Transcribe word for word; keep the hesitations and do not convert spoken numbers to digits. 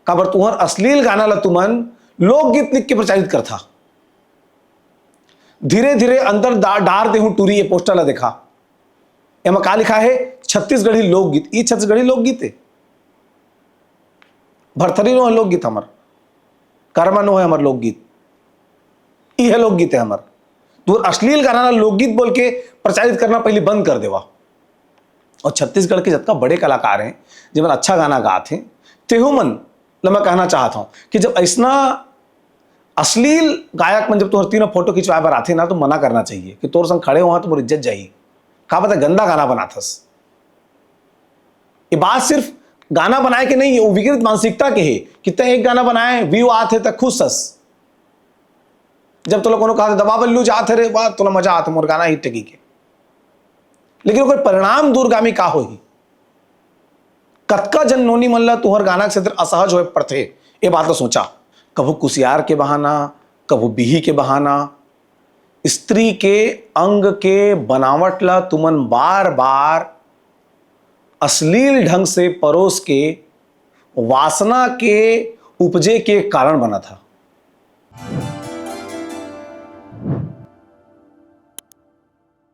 काबर तुहर अश्लील गाना ला तुमन लोकगीत लिख के प्रचारित करथा। धीरे धीरे अंदर डा-, डार देहूं टूरी, ये पोस्टर ला देखा। एमा का लिखा है? छत्तीसगढ़ी लोकगीत। ये छत्तीसगढ़ी लोकगीत है? भरथरी नो है लोकगीत हमर, करमा नो है हमर लोकगीत, ई है लोकगीत है हमर। तू अश्लील गाना ला लोकगीत बोल के प्रचारित करना पहले बंद कर देवा। और छत्तीसगढ़ के जतका बड़े कलाकार हैं, जेमन अच्छा गाना गात हैं, तेहू मन ला मैं कहना चाहत हूं कि जब ऐसना अश्लील गायक मन जब तोहर तीनों फोटो खिंचवाए बर आथे ना, तो मना करना चाहिए कि तोर संग खड़े हुआ तो मोर इज्जत जाही। का पता गंदा गाना बनाथस। ये बात सिर्फ गाना बनाए के नहीं, वो विकृत मानसिकता के है कि तैं एक गाना बनाए, व्यू आत है, तैं खुश हस। जब तोला कोनो कहा दबा बल्लू जात है रे, वाह, तोला मजा आत, मोर गाना हिट टगी के। लेकिन ओकर परिणाम दूरगामी का होही? कतका जन नोनी मन ला तुहर गाना के सेती असहज होए पड़थे, ये बात ला सोचा। कभू कुसियार के बहाना, कभू बिही के बहाना, स्त्री के अंग के बनावट ला तुमन बार बार अश्लील ढंग से परोस के वासना के उपजे के कारण बनत हा।